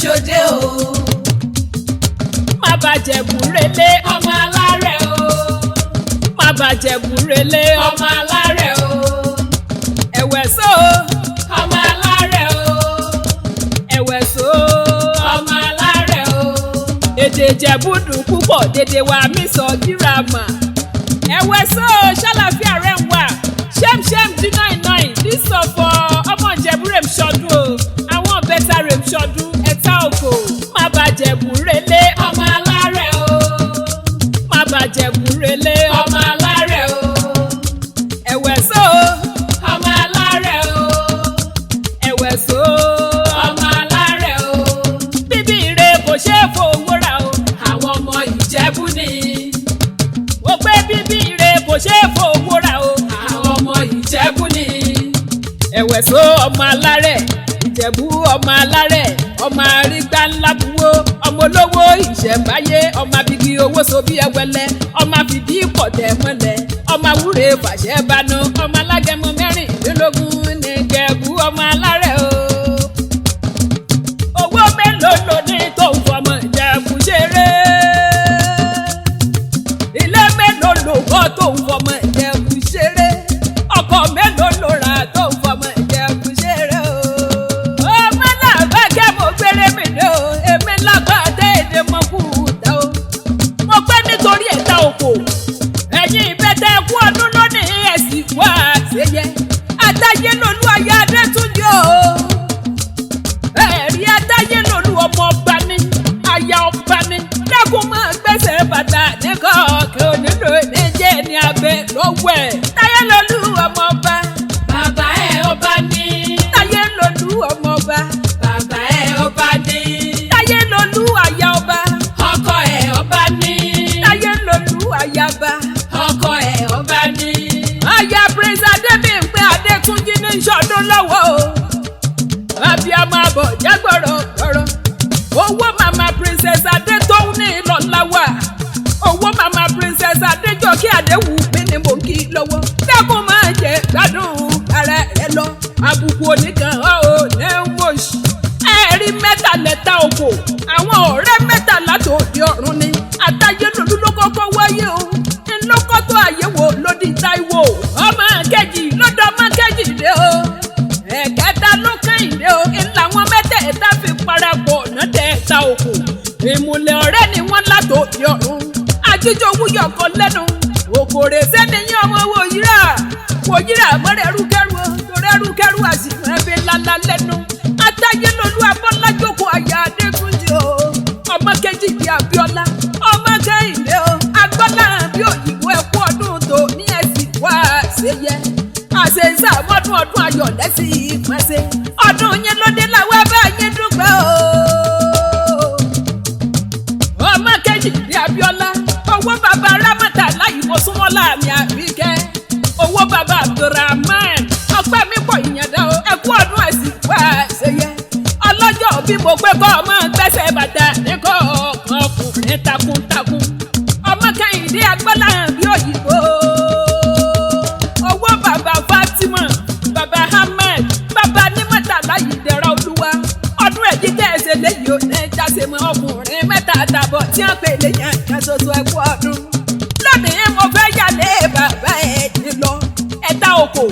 ṣòde o. Má bàjẹ́ búrelé Ọmọ alárẹ̀ o. Má bàjẹ́ búrelé. Ọmọ alárẹ̀ o. Ẹ̀wẹ̀ só. Ọmọ alárẹ̀ o. Ẹ̀wẹ̀ só. Ọmọ alárẹ̀ o. Èdè Ìjẹ̀bú dùn púpọ̀, dédé wa mi sọ gírámà. Ẹ̀wẹ̀ só, ṣàlàfíà rẹ̀ ń wà. Ṣẹ́mṣẹ́m di nine nine dísọ̀fọ̀ ọmọ Ìjẹ̀bú rẹ̀ ń ṣọdún o. Àwọn bẹ́tà rẹ̀ ń ṣọdún ẹ̀ta òkò. Má bàjẹ́ búrelé. Ọmọ alárẹ̀ o. Má bàjẹ́ búrelé. Ọmọ alárẹ̀ o. Ẹ̀wẹ̀ só. Ọmọ alárẹ̀ o. Ẹ̀wẹ̀ só. Ọmọ alárẹ̀ o. Bíbí ire kò ṣeé fowó rà o. Àwọn ọmọ Ìjẹ̀bú ni. Ó pé bíbí ire kò ṣeé fowó rà o. Àwọn ọmọ Ìjẹ̀bú ni. Ẹ̀wẹ̀ só ọmọ alárẹ̀, Ìjẹ̀bú ọmọ alárẹ̀, ọmọ arígbá ńlá buwó, ọmọ olówó ìṣẹ̀ǹbáyé, ọmọ abigi owó so bí ẹwẹlẹ, ọmọ àfìdí pọ̀tẹ́ mọ́lẹ̀, ọmọ awúre fàṣẹ banu, ọmọ alágẹmọ 24 ní Ìjẹ̀bú ọmọ alárẹ̀ o. Owó mélòó ló ní tó ń fọmọ Ìjẹ̀bú ṣeré? Ilé mélòó ló kọ́ tó ń fọmọ Ìjẹ̀bú ṣeré? Ọkọ̀ mélòó ló rà tó ń fọmọ Ìjẹ̀bú ṣeré o? Ọmọ náà bá kẹ́ mo gbére mi dé o, èmi lábàá dé èdè mọ́ kú ta o. Mo pẹ́ nítorí ẹ̀ta òkò. Ẹ̀yin ìbẹ́tẹ̀ kú ọdún lónìí ẹ̀sìn wá àṣeyẹ. Àtàyé lolú aya Adétúnjì o. Ẹ̀rí Àtàyé lolú ọmọ ọba ni, aya ọba ni. Dákun máa gbẹ́sẹ̀ bàtà nìkan kí onílò níjẹ́ ní abẹ lọ́wọ́ ẹ̀. Táyé lolú ọmọ ọba. Bàbá ẹ̀ ọba ni. Táyé lolú ọmọ ọba. Bàbá ẹ̀ ọba ni. Táyé lolú aya ọba. Ọkọ ẹ̀ ọba ni. Táyé lolú ayaba. Ọkọ ẹ̀ ọba ni. Aya Prince Adébímpé Adétúnjí ní sọdún lọ́wọ́ o. Abiyamọ àbọ̀ jágbọ̀rọ̀ gbọ̀rọ̀. Owó màmá Princess Adétóhùn ní ìlọ́lá wà. Owó màmá Princess Adéjọ́kí Adéwùmí ni mò ń kí lọ́wọ́. Dákun máa jẹ gbádùn ara rẹ lọ. Àbùkù oníkan ọ̀ ò ní wòṣì. Ẹ̀rí mẹ́ta lẹ́ta òkò. Àwọn ọ̀rẹ́ mẹ́ta látòdì ọ̀run ni. Àtayé lòlú ló kọ́kọ́ wáyé o. Ńlọ́kọ́tọ̀ àyẹ̀wò lódì Táíwò. Ọmọ kejì lọ́dọ̀ ọmọ kejì dé o. Ẹ̀kẹta ló kẹ́hìndé o. Ńlá wọn mẹ́tẹ̀ẹ̀ta fi parapọ̀ ọ̀nà tẹ̀ẹ̀ta òkò. Ìmùlẹ̀ ọ̀rẹ́ ni wọ́n látòdì ọ̀run. Àjíjọ wúyọ̀ kan lẹ́nu. Òkòrè sẹ́ni yín ọmọ wo yíra. Wò yíra mọ́rẹ̀ rúkẹ́rú o. Torẹ́ rúkẹ́rú àsìkò ẹbí ńláńlá lẹ́nu. Àtayé lolú Abọ́lájókòó aya Adétúnjì o. Ọmọ kejì di Abíọ́lá. Ọmọ kẹ́hìndé o. Agbọ́lá bí òyìnbó ẹkú ọdún tó ní ẹ̀sìn wá ṣeyẹ. Àṣeyíṣà mọ́dún ọdún ayọ̀ lẹ́sìn ìpẹ́sẹ̀. Ọdún yín ló dé láwọ́ bá yín dúpẹ́ o. Ọmọ kejì di Abíọ́lá. Owó bàbá Rámọ́tà láyìí mo súnmọ́ láàmì Àbíkẹ́. Owó bàbá Abdulrahman. Ọpẹ́ mi pọ̀ ìyàndá o. Ẹkú ọdún ẹ̀sìn wá ṣeyẹ. Ọlọ́jọ́ bí mo pé kọ́ ọmọ gbẹ́sẹ̀ bàtà ní kọ̀ọ̀kan ọkùnrin takuntakun. Ọmọ Kẹ́hìndé Agbọ́lá bí òyìnbó. Owó bàbá Fatima, bàbá Ahmed, bàbá Nímọ̀tà láyìí dẹ̀ra olúwa. Ọdún ẹ̀jí tẹ́ ẹ ṣe léyìí ò ní jáse mọ́ ọkùnrin mẹ́ta àtàbọ̀ tí wọ́n pè lè yàn kan ṣoṣo ẹkú ọdún. Lónìí mo fẹ́ yàlé bàbá ẹ̀ ní lọ. Ẹ̀ta òkò,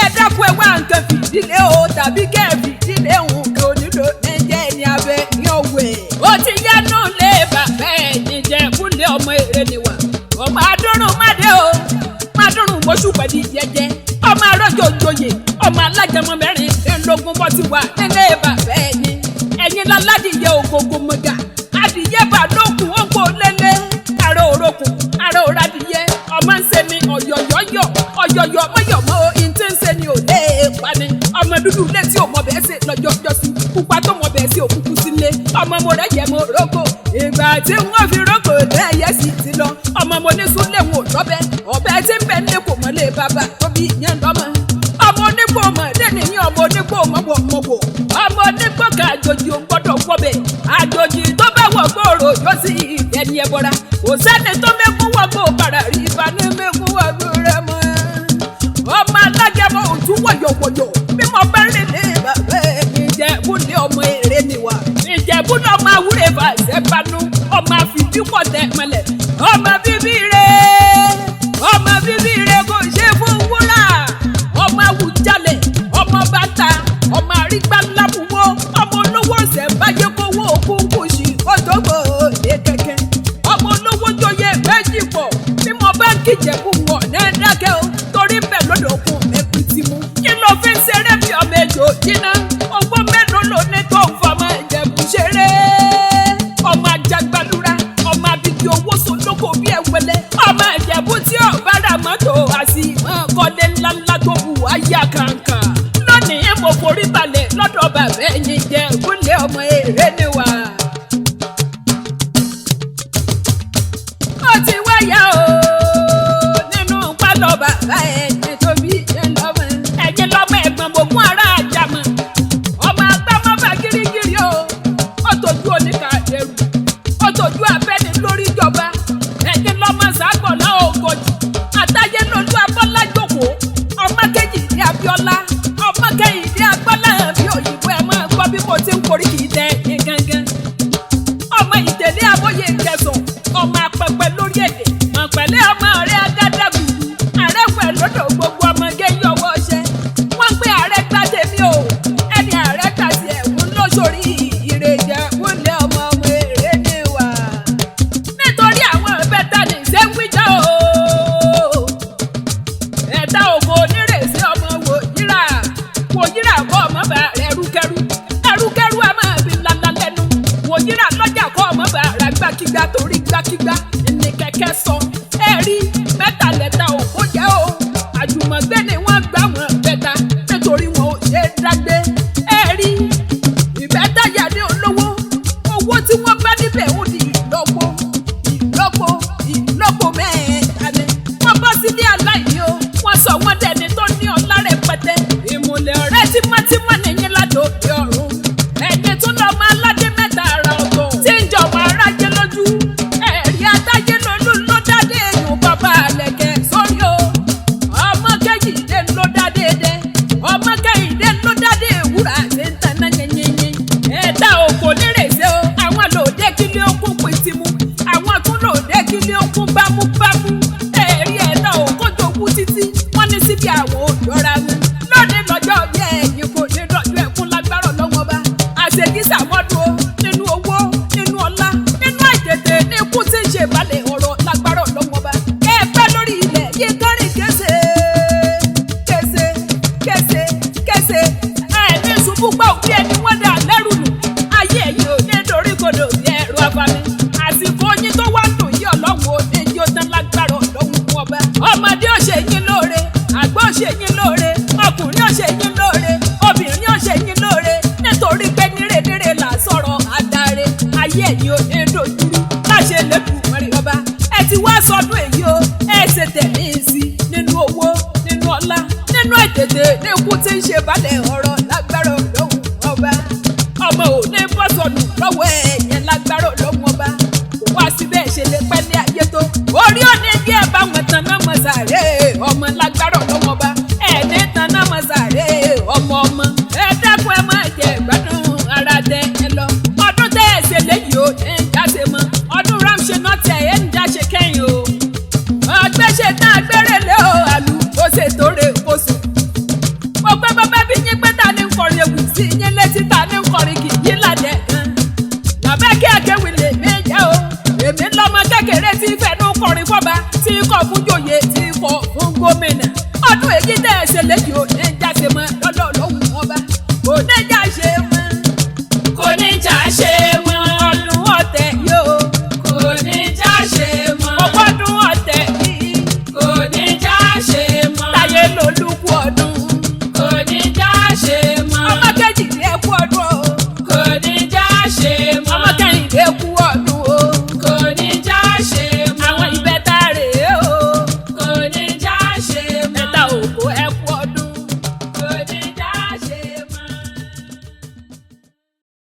ẹ dákun ẹ wá nǹkan fìdílé o tàbí kẹ́ ẹ fìdílé nǹkan onílò ní jẹ́ ní abẹ ní ọ̀wẹ̀. Ó ti yánú lé bàbá ẹ̀ ní jẹ́ kúlẹ̀ ọmọ èrè nìwà. Ọmọ adúrún má dé o, má dúrún mọ́ṣú pẹ̀lú jẹjẹ. Ọmọ arọ́jò joyè, ọmọ alájẹmọ 24 bọ́ ti wà nílé bàbá ẹ̀ ní. Ẹ̀yin láládìyẹ ògògò mọ̀gà, adìyẹ bà lókun ó ń kó lélẹ̀. Aró òrokùn, aró òradìyẹ, ọmọ ń ṣe ni ọ̀yọ̀yọ̀yọ̀, ọ̀yọ̀yọ̀ mọ̀yọ̀mọ́ o, ìntí ń ṣe ni ò lè pa ni. Ọmọ dúdú létí ò mọ bẹ́ẹ̀ ṣe lọ́jọ́ jọ́sí, pupa tó mọ bẹ́ẹ̀ ṣe òkúkú sílé. Ọmọ mo rẹ̀ yẹ mo rógò, ìgbà tí wọ́n fi rógò lẹ́yẹ sì ti lọ. Ọmọ mo ní súnlé wọn ò lọ́bẹ̀, ọ̀bẹ tí ń bẹ ní kò mọ́lé bàbá tó bí yẹn lọ́mọ. Ọmọ onígbò mọ̀ lẹ́nìyàn, ọmọ onígbò mọ̀ wọ̀ mọ̀ wọ̀. Ọmọ onígbò kan àjòjì ò gbọ́dọ̀ wọbẹ̀. Àjòjì tó bá wọ̀ gbòòrò yóò sì ẹni ẹbọra. Kò sẹ́ni tó mẹ́kún wọ́gbó bàrà rí ibà ní mẹ́kún wọ́gbó rẹ̀ mọ́. Ọmọ alágẹmọ òtún wọ̀yọ̀wọ̀yọ̀ bí mo bá rìn ní bàbá mi jẹ́ kúlẹ̀ ọmọ èrè ni wà. pọ̀tẹ́ mọ́lẹ̀. Ọmọ bíbí rẹ̀, ọmọ bíbí rẹ̀ kò ṣe fún wúrà. Ọmọ Awùjalẹ̀, ọmọ bàtà, ọmọ àrígbá lábùwọ́, ọmọ olówó ọ̀sẹ̀ báyé kówó kúkú sí ọ̀dọ́gbò òde kẹ̀kẹ́. Ọmọ olówó joyè méjì pọ̀ bí mo bá ń kíjẹ̀kú wọ̀ ní dákẹ́ o, torí bẹ́ẹ̀ lọ́dọ̀ òkun mi kù ti mú. Kí ló fi ń ṣeré bí ọmọ ejò jiná? Ọgbọ́n mélòó ló ní tó ń fọmọ Ìjẹ̀bú ṣeré? Ọmọ ajagbalura, ọmọ abigi owó solóko bí ẹwẹlẹ. Ọmọ Ìjẹ̀bú tí ò bá ra mọ́tò àti ìmọ̀ kọ́lé ńláńlá tó bù ayé kàǹkà. Lónìí mo forí balẹ̀ lọ́dọ̀ bàbá ẹ̀yìn jẹ́ ìkúnlẹ̀ ọmọ èrè ni wà. Ó ti wáyà o nínú pálọ̀ bàbá ẹ̀yìn tó bí ẹ̀ lọ́mọ. Ẹ̀yin lọ́mọ ẹ̀gbọ́n gbogbo ará àjàmọ̀. Ọmọ agbámọ́fà gírígírí o. Ó tójú oníkà ẹrù. Ó tójú abẹ́ni lórí ìjọba. Ẹ̀yin lọ́mọ sàgbọ̀nà ògòjì. Àtàyé lolú Abọ́lájòkó. Ọmọ kejì ní Abíọ́lá. Ọmọ kẹyìn ní Agbọ́lá bí òyìnbó ẹ̀ máa gbọ́ bí mo ti ń korí kì í tẹ ní gángan. Ọmọ ìtẹ̀lé abóye kẹsàn. Ọmọ apẹpẹ lórí èdè. Mọ̀pẹ̀lẹ́ ọmọ rẹ̀ agádágùdù. Àrẹ́wẹ̀ lọ́dọ̀ gbogbo ọmọge yọwọ́ ṣẹ́. Wọ́n pé ààrẹ gbá tèmi o. Ẹni ààrẹ gbà sí ẹ̀kún lóṣòrí ìrèjẹ kúnlẹ̀ ọmọ ọmọ èrè ni wà. Nítorí àwọn bẹ́tà ní ṣé ń wíjọ́ o. Ẹ̀ta ògo onírèsí ọmọ wòyíra. Wòyíra kọ́ ọmọ bá rẹ̀ rúkẹ́rú. Ẹrúkẹ́rú a máa fi lala lẹ́nu. Wòyíra lọ́jà kọ́ ọmọ bá rà gbákígbá torí gbákígbá ní kẹ̀kẹ́ sọ. Ẹ rí mẹ́ta lẹ́ta òkú jẹ́ o. Àjùmọ̀gbé ni wọ́n gbà wọ́n bẹ́ta nítorí wọn ò ṣe é dágbé. Ẹ rí ìbẹ́ta yàdé olówó. Owó tí wọ́n bá níbẹ̀ ó di ìlọ́po, ìlọ́po, ìlọ́po mẹ́ta ni. Wọ́n bọ́ sílé aláìní o. Wọ́n sọ wọ́n dẹni tó ní ọlá rẹpẹtẹ. Ìmùlẹ̀ ọ̀rẹ́ tímọ́tímọ́ nìyẹn látòkè ọ̀run. Ẹni tún lọ máa ládé mẹ́ta ara ọ̀tọ̀. Tí ń jọmọ aráyé lójú. Ẹ̀rí atáyé lolú ló dádé èèyàn bàbá àlẹ̀kẹ̀ sórí o. Ọmọ kẹ́yìndé ló dádé dẹ. Ọmọ kẹ́yìndé ló dádé ewúrà tí ń taná yẹnyẹnyẹn. Ẹ̀ta òkò nírèsé o. Àwọn lòdè kílé okùn pìtìmù. Àwọn tún lòdè kílé okùn bámúbámú. Ẹ̀rí ẹ̀ta òkò jogún títí. Wọ́n ní síbi àwọn òjọ́ra wọn. Lónìí lọ́jọ́ bí ẹ̀yìn kò ní lọ́jọ́ ẹ̀kún lágbára lọ́wọ́ bá. Àṣekísà mọ́dún o. Nínú owó, nínú ọlá, nínú àìtètè ní ikú tí ń ṣe ìbálẹ̀ ọ̀rọ̀ lágbára lọ́wọ́ bá. Ẹ pẹ́ lórí ilẹ̀ yìí kárìn kése, kése, kése, kése. Ẹ ní ṣubú gbọ́ òbí ẹni wọ́n dà lẹ́rù nù. Ayé ẹ̀yìn ò ní dorí kodò bí ẹ̀rọ afami. Àsìkò yín tó wá dùn yí ọlọ́run ò ní jí ó tán lágbára ọlọ́run ọba. Ọmọdé ò ṣe yín lóore, àgbà ò ṣe yín lóore, ọkùnrin ò ṣe yín lóore, obìnrin ò ṣe yín lóore. Nítorí pé nírènírè là sọ̀rọ̀ adarí. Ayé ẹ̀yìn ò ní dojúrú. Láṣẹ lẹ́kùn mọ́rí ọba. Ẹ ti wá sọdún èyí o, ẹ ṣe tẹ̀mí sí nínú owó, nínú ọlá, nínú àìtètè ní ikú tí ń ṣe balẹ̀ ọ̀rọ̀ lágbára ọlọ́run ọba. Ọmọ ò ní bọ́ sọnù lọ́wọ́ ẹ̀yẹn lágbára ọlọ́run ọba. Kò wá síbẹ̀ ṣe lè pẹ́ ní ayé tó. Orí òní bí ẹ bá wọn tan náà mọ̀ sàré ọmọ lágbára ọlọ́run ọba. Ẹ ní tan náà mọ̀ sàré ọmọ ọmọ. Ẹ dákun ẹ máa jẹ ìgbádùn ara tẹ ẹ lọ. Ọdún tẹ́ ẹ ṣe léyìí o, ẹ ń jáde mọ́. Ọdún Ramṣe náà tẹ̀ ẹ ń jáṣe kẹ́yìn o. Ọgbẹ́ ṣe tán agbẹ́rẹ́lẹ́ o, àlùkò ṣe tóore oṣù. Mo pẹ́ bàbá bí yín pé ta ni ń kọrin ewì sí yín létí ta ni ń kọrin kì í ládẹ́ kan. Bàbá kí akéwì lè mí jẹ́ o. Èmi lọ́mọ kékeré tí fẹnu kọrin fọ́ba, tí kọ̀ fún jòyè, tí kọ̀ fún gómìnà. Ọdún èyí tẹ́ ẹ ṣe léyìí o, ní